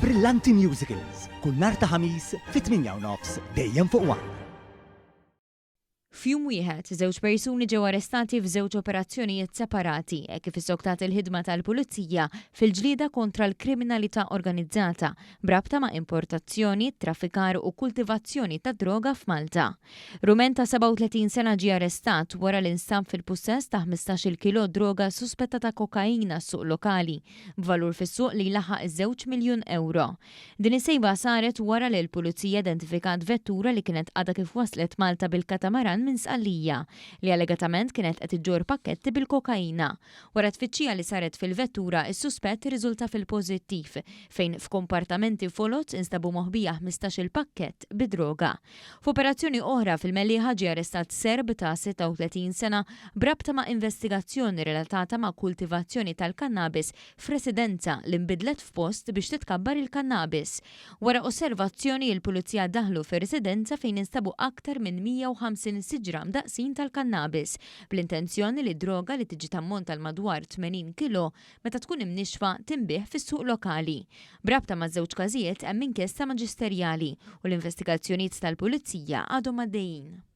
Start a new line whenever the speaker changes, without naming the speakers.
Brillanti Musicals, kull nhar ta' Ħamis fit-8 u nofs dejjem fuq One.
F'jum wieħed, żewġ persuni ġew arrestati f'żewġ operazzjonijiet separati e kif issoktat il-ħidma tal-Pulizija fil-ġlieda kontra l-kriminalità organizzata b'rabta ma' importazzjoni, traffikar u kultivazzjoni ta' droga f'Malta. Rumen ta' 37 sena ġie arrestat wara li nstab fil-pussess ta' 15 kilo droga suspettata kokaina suq lokali b'valur fis-suq li laħaq 2 miljun euro. Din is-sejba saret wara li l-Pulizija identifikat vettura li kienet għadha kif waslet Malta bil-katamaran minn Sqallija li allegatament kienet qed iġġorr pakketti bil-kokaina. Wara tfittxija li saret fil-vettura, is-suspett riżulta fil-pożittiv fejn f'kompartamenti foloz instabu moħbija 15 il-pakkett bid-droga. F'operazzjoni oħra fil-Mellieħa ġie arrestat Serb ta' 36 sena b'rabta ma' investigazzjoni relatata ma' kultivazzjoni tal-kannabis f'residenza li nbidlet f'post biex titkabbar il-kannabis. Wara osservazzjoni, il-pulizija daħlu fir-residenza fejn instabu aktar minn 150 siġra mdaqsin tal-kannabis bl-intenzjoni li droga li tiġi tammont għal madwar 80 kilo meta tkun imnixfa tinbiegħ fis-suq lokali. B'rabta ma' żewġ każijiet hemm inkjesta maġisterjali u l-investigazzjonijiet tal-pulizija għadhom għaddejjin.